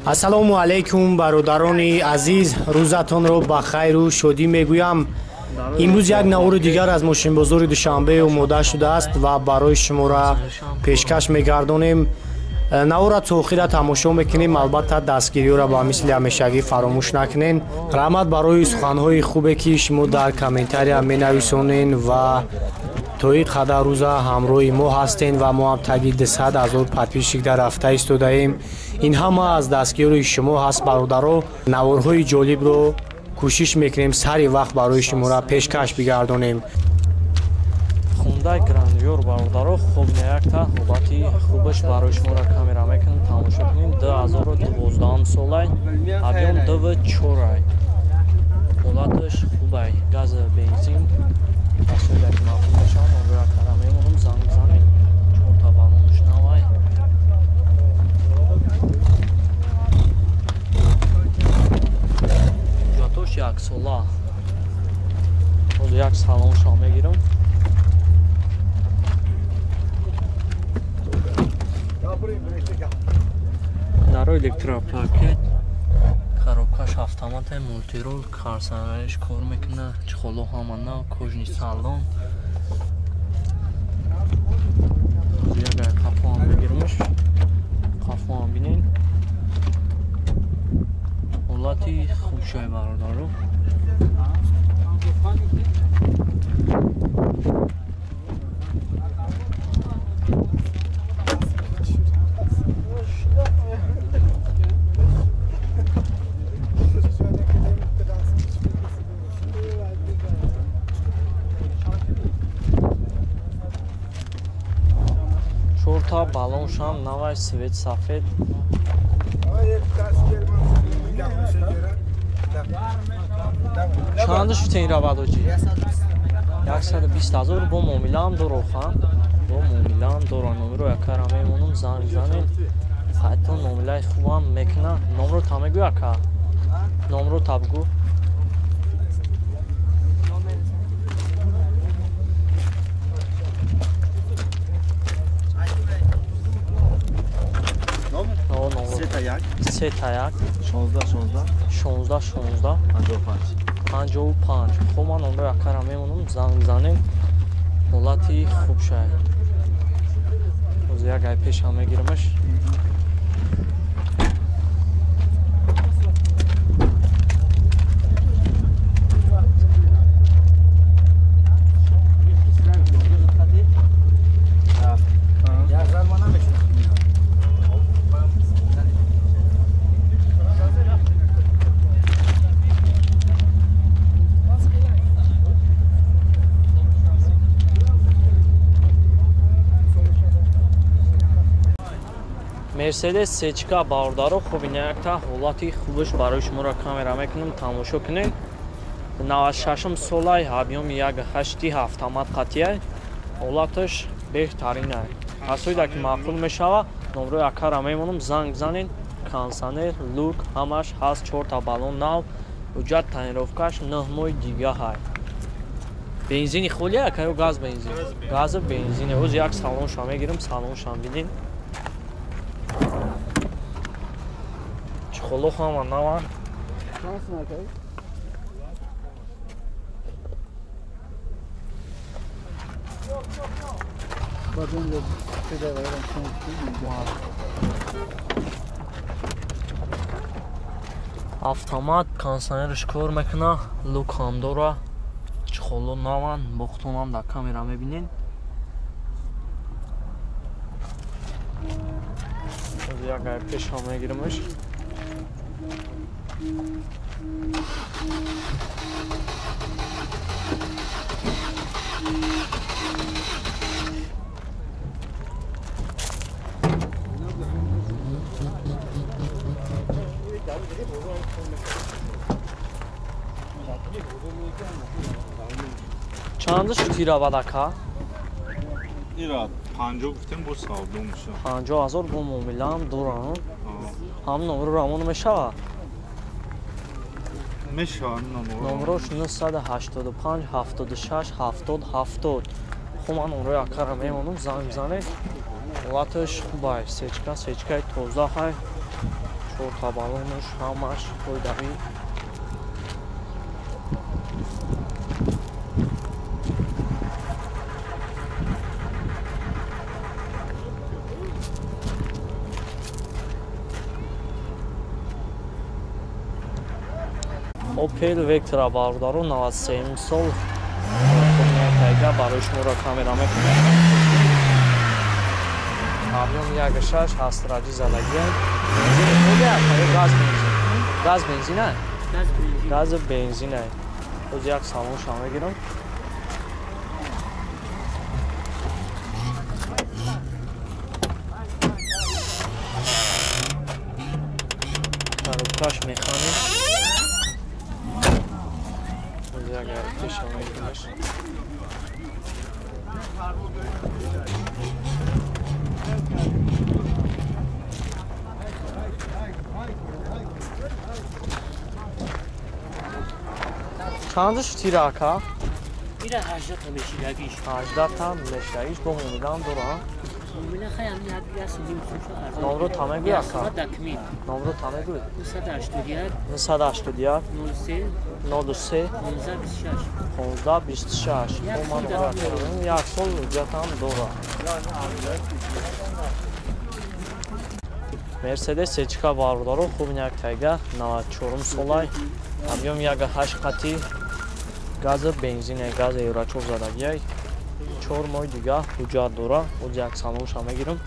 Ассалому алайкум бародарони азиз, рӯзатонро ба хайру шодӣ мегӯям. Имрӯз як навори дигар аз мошинбозори Душанбе омода шудааст ва барои шуморо пешкаш мегардонем. Навора то охира тамошо мекунем, албатта дастгириёро ба мисли ҳамешагӣ фаромӯш накунен. Раҳмат барои суханҳои хубе ки шумо дар комментария менависонен ва то ин қадар рӯза ҳамроҳи мо ҳастен ва мо ҳам таги 200 ҳазор подписчик дар рафта истодаем. Ин ҳама аз дастгириёи шумо ҳаст бародаро. Наворҳои ҷолибро кӯшиш мекунем сари вақт барои шуморо пешкаш бигардонем. Хундай Грандиор бародаро, хуб неякта ҳолати хубаш барои шуморо камера мекунем, тамошо кунем. 2012 солай, объем 2.4. Ҳолаташ хубай, газ, бензин, расоидаки маъқул мешавад. Номера кара мемонам, занг бизанед. Чорта баллонаш навай. Ҳуҷҷатош яксола. Ҳозир як салоншам мегирам. Даро электропакет, коробкаш автомат, мультирол, карсанаш кор мекунад, чехоло ҳама нав, кожаный салон. Як қафоам бигирмаш, қафоам бинен. Ҳолати хуб шай бародаро. Чорта баллоншам навай, свет сафед. Чанд шуд ин равадоҷи? 120 ҳазор. Бо муомилаам дорохан, бо муомилаам дора. Номеро якара мемонам, занг бизанед. Ҳатто муомилаи хубам мекуна. Номро та мегӯ ака? Номро та бигӯ. Сета як 16 16 16 16 55 55. Хуб, ман номро якара мемонам, занг бизанем. Ҳолати хуб шай. Ҳозир як ай пешам мегирамаш. Мерседес сечка бародаро, хуб ин якта ҳолати хубаш барои шуморо камера мекунам, тамошо кунед. 96 солай, объёми 1.8 автомат қатъияй. Ҳолаташ беҳтаринай. Касоида ки маъқул мешава, номрои акара мемонам, занг бизанед. Кондиционер, люк ҳамаш ҳаст, чорта баллон нав, ҳуҷҷат тонировкаш 9 моҳи дига ҳай. Бензини холия ака ё газ бензин? Газ бензине. Ҳозир як салоншам мегирам, салоншам бинед. Чехоло ҳама наван. Автомат, кондиционерш кор мекуна, люк ҳам дора, чехоло наван, бохтонам дар камера мебинед. Як ай пешам мегирамаш. Чанд шуд равад ака? Ира 50 гуфтем, бо савдо мешавад. 50 ҳазор бо муомилаам дорам. Ҳам номро равон мешавад? Мешавад номро. Номрош 985 76 70 70. Хуб, ман номрои акара мемонам, занг бизанед. Ҳолаташ хубай, сечка, сечкаи тоза ҳай. Чорта балонаш ҳамаш фоидави. Opel Vectra бародаро 93 сол тайга барои шуморо камера мекунам. Объем 1.6 ҳастраҷи задагиам. Бензини хубе ё газ бензин? Газ бензин а? Газ бензин а. Боз як салонша мегирам. Коробкаш механик. Боз як пеша мегираш. Чанд шуд ака? Ира 18 та мешидагиш. 18 та мешидагиш бо мумилам дора. Мумила хай ам як ним хушо. Номро та мегӯй ака? Номро та мегӯй? 981 981 03 03 15 15 26. Бо ман як сол ҳуҷҷатам дора. Мерседес Сечка бародаро хуб як тайга 94 солай. Объем 1.8 қати газы бензине, газы евро 4 задагиай. 4 моҳи дига ҳуҷҷат дора. Боз як салонша мегирам.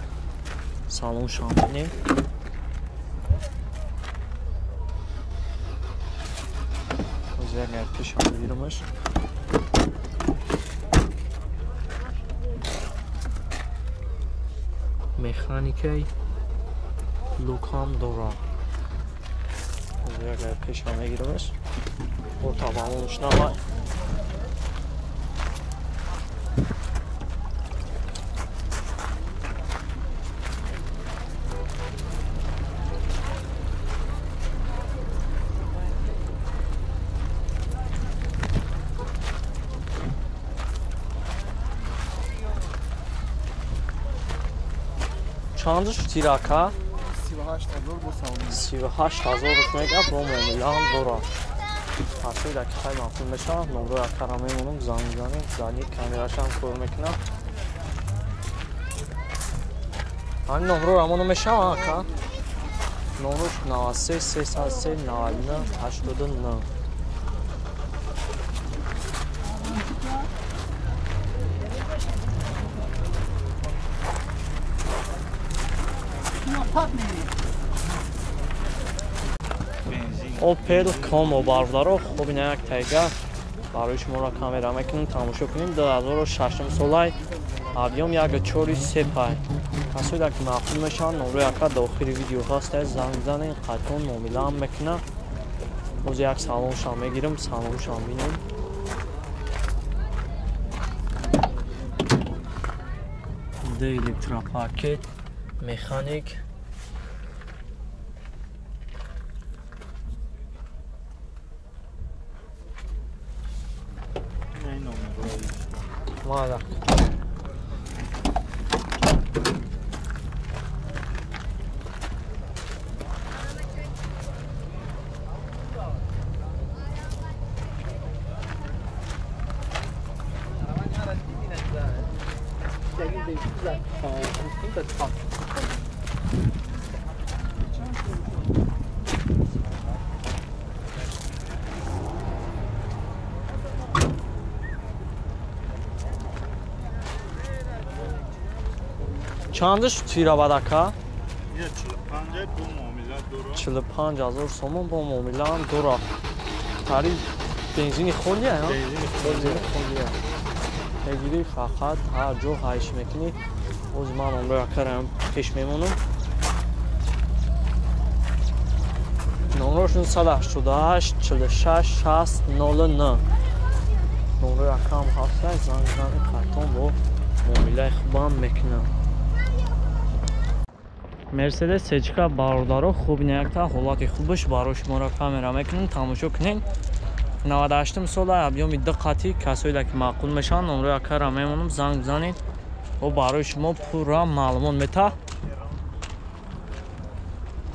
Салонша мебинем. Боз як пеша мегирамаш. Механикай лукам дора. Боз як пеша мегирамаш. Орта балонш навай. Чанд шуд ака? 38000 бо салон. 38000 мега бо муомилаам дора. Ҳасои дақиқаи маъқул мешавад. Номрои акара мемонам, занг мезанем, зани камерашам кор мекунам. Ҳамин номро рамоно мешавад ака? Номрош 93 303 99 89. Opel Combo бародаро хуб ина як тайга барои шуморо камера мекунем, тамошо кунем. 2006 солай, объем 1.4 пай. Касои ки маъқул мешаванд, номрои ака дохили видео ҳаст, занг занен, қатъон муомилаам мекунам. Боз як салоншам мегирам, салоншам бинем. Д электропакет, механик. Мада. Чанд шуд тирабад ака? 45 бо муомила дора. 45000 сомон бо муомилаам дора. Тариф бензини холия, ҳа? Бензини холия. Мегирӣ фақат ҳар ҷо ҳайш мекунӣ. Боз ман номрои акараам пеш мемонам. Номрош 988 46 60 09. Номрои акаам ҳаст, занг занӣ, қатъон бо муомилаи хубам мекунам. Мерседес Сечка бародаро хуб якта ҳолати хубаш барои шуморо камера мекунем, тамошо кунем. 98 сола, объеми 2 қати. Касое ки маъқул мешаванд, номрои акара мемонам, занг бизанед. О барои шумо пурра маълумот мета.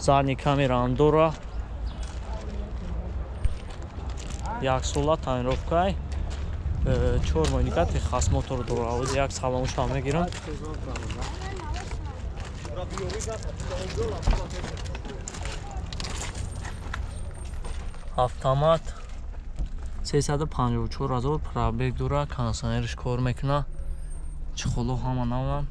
Задний камера дора. Як сола тонировкай. 4 моҳ дигар техосмотр дора. Оз як салонша мегирам. Автомат 354 ҳазор пробег дора, кондиционерш кор мекуна. Чехоло ҳама наван.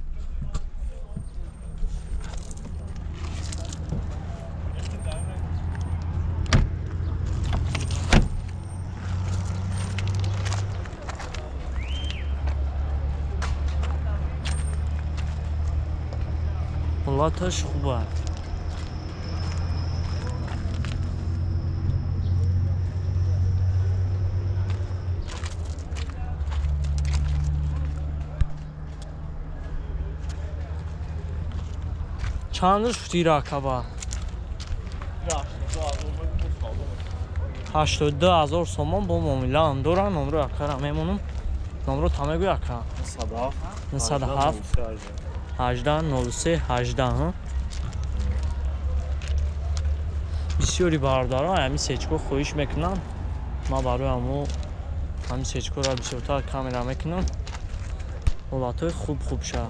ҳолаташ хуб аст. Чанд шуд ракаба? 82 ҳазор сомон бо муомилаам дорам. Номро акара мемонам. Номро та мегӯй ака? 907 18 03 18. Бисёри бародарон ҳамин сечко хоҳиш мекунанд. Ман барои ҳамин сечкоро бисёртар камера мекунам. Ҳолатҳои хуб хуб ша.